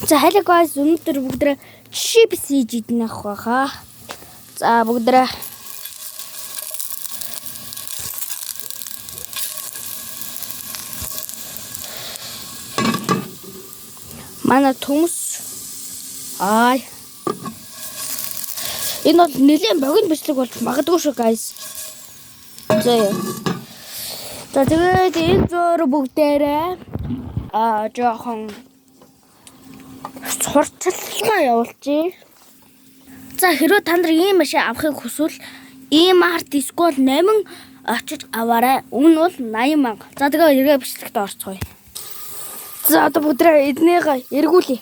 За, hello guys, өнөөдөр бүгдээ чипс хийж идэх баха. За, бүгдээ манай төмс ай энэ бол нэлээд богино бичлэг болж магадгүй шүү, guys. За яа. За, тэгээд энэ зөөр бүгдээрээ жоохон сурталчилгаа явуулчих. За, хэрвээ та нар ийм машин авахыг хүсвэл E-Mart эсвэл 8 очиж аваарай. Үнэ нь бол 80 мянга. За, тэгээ эргээ бичлэгт орцгоё. За, одоо бүгдээ эднийг эргүүлье.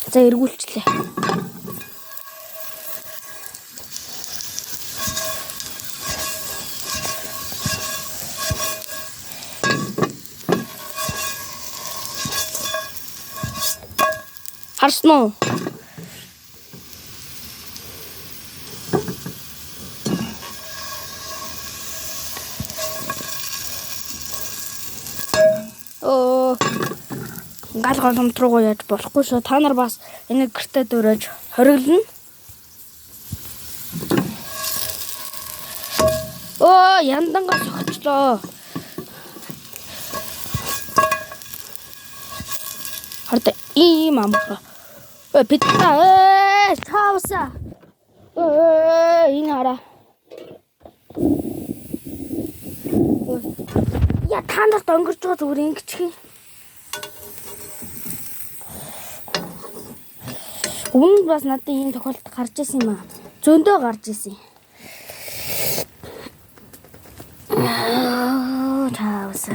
За, эргүүлчлээ. Харсан уу? Оо, гал голомт руугаа яаж болохгүй шүү. Та нар бас энийг гэртээ дөрөөж хориглоно. Оо, яндангаа согчлоо. Харда ийм амхаа. Ой, питта ээ, таавса. Өө, энэ хараа. Я, та нарт өнгөрч байгаа зүгээр ингэчих. Өмнө нь бас надад ийм тохиолдол гарч ирсэн юм аа. Зөндөө гарч ирсэн. Таавса.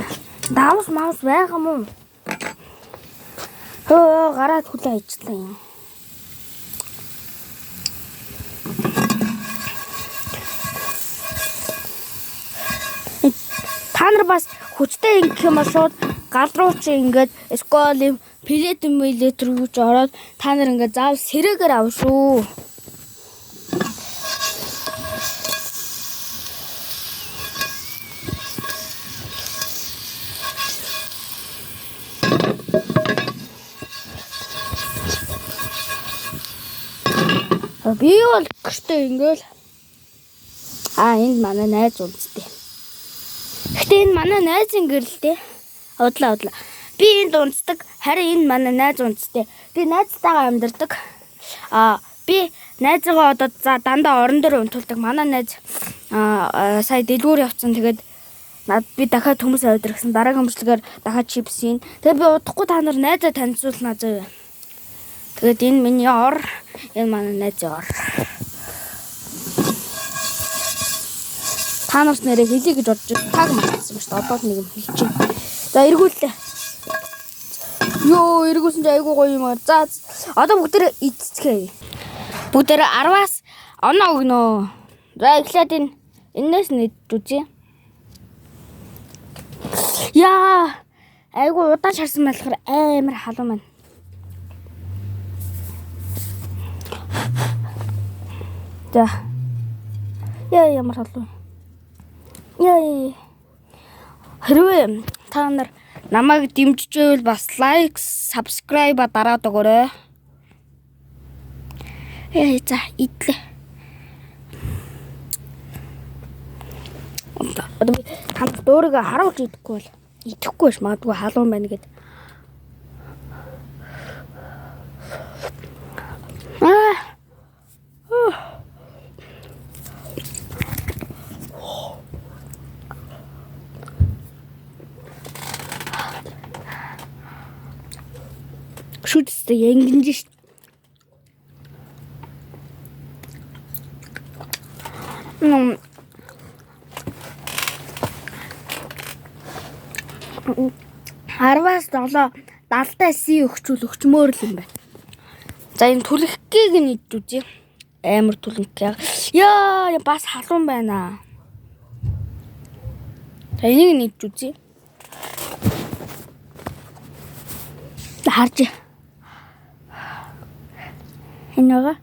Давс маус байгаа мó? Хөө, гараад хүлээ ажиллаа юм. Та нар бас хүчтэй ингэх юм бол шууд гал руу чи ингээд скол юм плет мэлет рүү ч ороод та нар ингээд заавал сэрээгээр ав шүү. Би бол гэртээ ингээл энд манай найз унцтай. Гэтэ энэ манай найзын гэрэлтэй. Удлаа, удлаа. Би энд унцдаг. Харин энэ манай найз унцтай. Би найзтайгаа амьдардаг. Би найзыгаа одоо за дандаа орон дээр унтуулдаг. Манай найз сая дэлгүүр явцсан. Тэгээд над би дахиад хүмүүс аваад ирсэн. Дараагийн өмчлөгээр дахиад чипс хийн. Тэгээд би удахгүй та нар найзаа танилцуулнаа заяа. Тэгээд энэ миний ор, энэ манай найзын ор. Та нарт нэрээ хэлье гэж бодож таг мартсан ба шүү дээ. Одоо л нэг юм хэлчихье. За, эргүүллээ. Йоо, эргүүлсэн чи айгуу гоё юм аа. За, одоо бүгдээрээ идцгээе. Бүгдээрээ 10-аас оноо өгнө. За, эхлээд энэ энэс нь идэж үзье. Яа, айгуу удаан шарсан болохоор амар халуун байна. За. Яа, ямар халуун. Яа. Хэрвээ та нар намайг дэмжиж байвал бас like, subscribe дараад өгөөрэй. Яа, за, идлээ. Одоо би та нарт өөрийгөө харуулж идэхгүй бол идэхгүй биш магадгүй халуун байна гэд. Аа. Шүдстэй янгинж шít. 10-аас 7 далтай си өгчүүл өгчмөр л юм байна. За, энэ түлхгийг нь идэж үзье. Амар түлхэг. Яа, бас халуун байна. За, энийг нь идэж үзье. Харж. Энэ байгаа.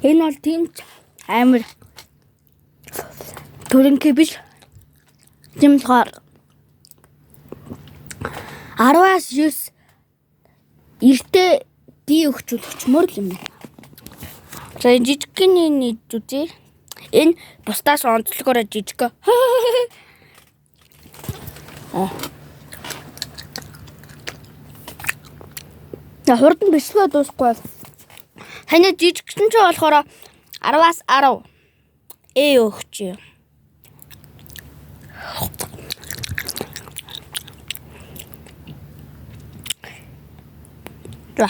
Энэ бол тийм ч амар түлхэг биш. Тийм болохоор 10-аас 9 эртээ D өгчүүл өчмөр л юм байна. За, энэ жижигхний нийт үзье. Энэ бусдаас онцлогоороо жижиг. Аа. За, хурдан бичлэгээ дуусахгүй. Таны жижигсэн ч болохоор 10-аас 10 A өгч. За.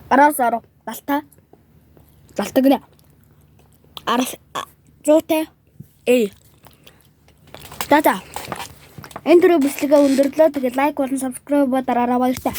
10-аас 10 балта. Балта гинэ. 10 100-тай A. За. Энэ дөрөв бичлэгээ өндөрлөө. Тэгээд like болон subscribe дараарай, баяртай.